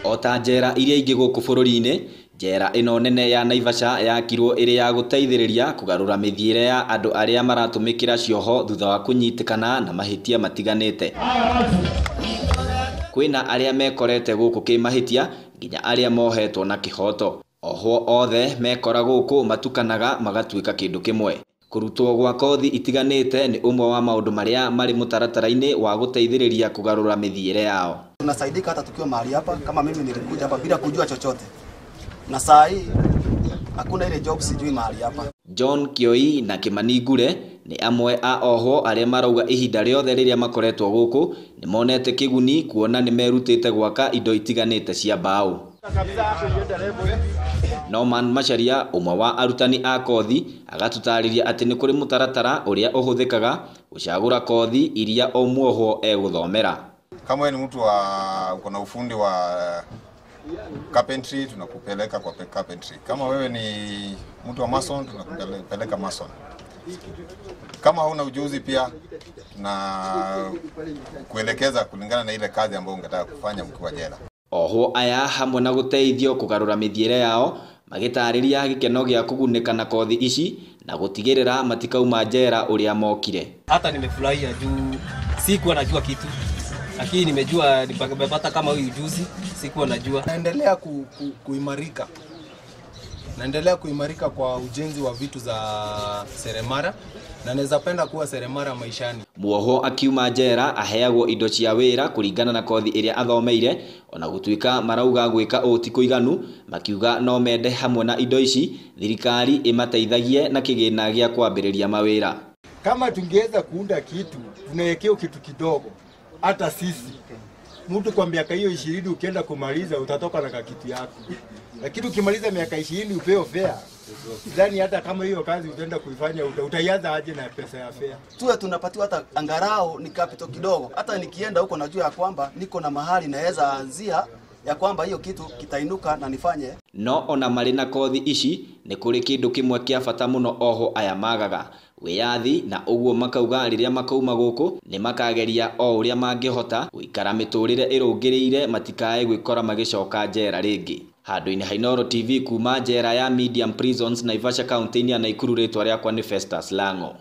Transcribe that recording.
O ta njera iria ingĩ gũkũ bũrũri-inĩ, njera ĩno nene ya Naivasha yakirwo ĩrĩ ya gũteithĩrĩria kũgarũra mĩthiĩre ya andũ arĩa maratũmĩkĩra cioho thutha wa kũnyitĩkana na mahĩtia matiganĩte. Kwĩna arĩa mekorete gũkũ kĩmahĩtia nginya arĩa mohetwo na kĩhoto. Ohwo othe mekora gũkũ matukanaga magatuĩka kĩndũ kĩmwe. Kũrutwo gwa kothi itiganĩte nĩ ũmwe wa maũndũ marĩa marĩ mũtaratara-inĩ wa gũteithĩrĩria kũgarũra mĩthiĩre yao. Tunasaidika hata tukiwa mahali hapa, kama mimi nilikuja hapa bila kujua chochote, na saa hii hakuna ile job sijui mahali hapa. John Kioi na Kimani Ngure nĩ amwe a ohwo arĩa marauga ihinda rĩothe rĩrĩa makoretwo gũkũ nĩ monete kĩguni kuona nĩ merutĩte gwaka indo itiganĩte cia mbaũ. Norman Macharia, ũmwe wa arutani a kothi, agatutarĩria atĩ nĩ kũrĩ mũtaratara ũrĩa ũhũthĩkaga gũcagũra kothi iria o muohwo egũthomera. Kama wewe ni mtu wa uko na ufundi wa carpentry, tunakupeleka kwa carpentry. Kama wewe ni mtu wa mason, tunakupeleka mason. Kama huna ujuzi pia na kuelekeza kulingana na ile kazi ambayo ungetaka kufanya mkiwa jela. Ohwo aya hamwe na gũteithio kũgarũra mĩthiĩre yao magĩtarĩria gĩkeno gĩa kũgunĩka na kothi ici na gũtigĩrĩra matikauma njera ũrĩa mokire. Hata nimefurahia juu sikuwa najua kitu, lakini nimejua, nimepata kama huyu ujuzi sikuwa najua. Naendelea kuimarika. Naendelea kuimarika kwa ujenzi wa vitu za seremara na naweza penda kuwa seremara maishani. Muohwo akiuma njera aheagwo indo cia wĩra kũringana na kothi ĩrĩa athomeire, ona gũtuĩka marauga gwĩka ũũ ti kũiganu, makiuga no mende hamwe na indo ici thirikari ĩmateithagie na kĩgĩna gĩa kwambĩrĩria mawĩra. Kama tungeweza kuunda kitu, tunawekea kitu kidogo, hata sisi mtu kwa miaka hiyo 20 ukienda kumaliza utatoka na kitu yako. Lakini ukimaliza miaka 20 upewe fare, sidhani hata kama hiyo kazi utaenda kuifanya utaianza aje na pesa ya fare. Tuwe tunapatiwa hata angarao ni capital kidogo. Hata nikienda huko najua ya kwamba niko na mahali naweza anzia ya kwamba hiyo kitu kitainuka na nifanye. No ona marĩ na kothi ici nĩ kũrĩ kĩndũ kĩmwe kĩa bata mũno oho aya magaga wĩyathi, na ũguo makauga rĩrĩa makauma gũkũ nĩ makageria o ũrĩa mangĩhota gũikara mĩtũrĩre ĩrũngĩrĩire matikae gwĩkora magĩcoka njera rĩngĩ. Handũ-inĩ ha Inooro TV kuma njera ya Medium Prisons Naivasha kaunti-inĩ ya Nakuru, rĩtwa rĩakwa nĩ Festus Lango.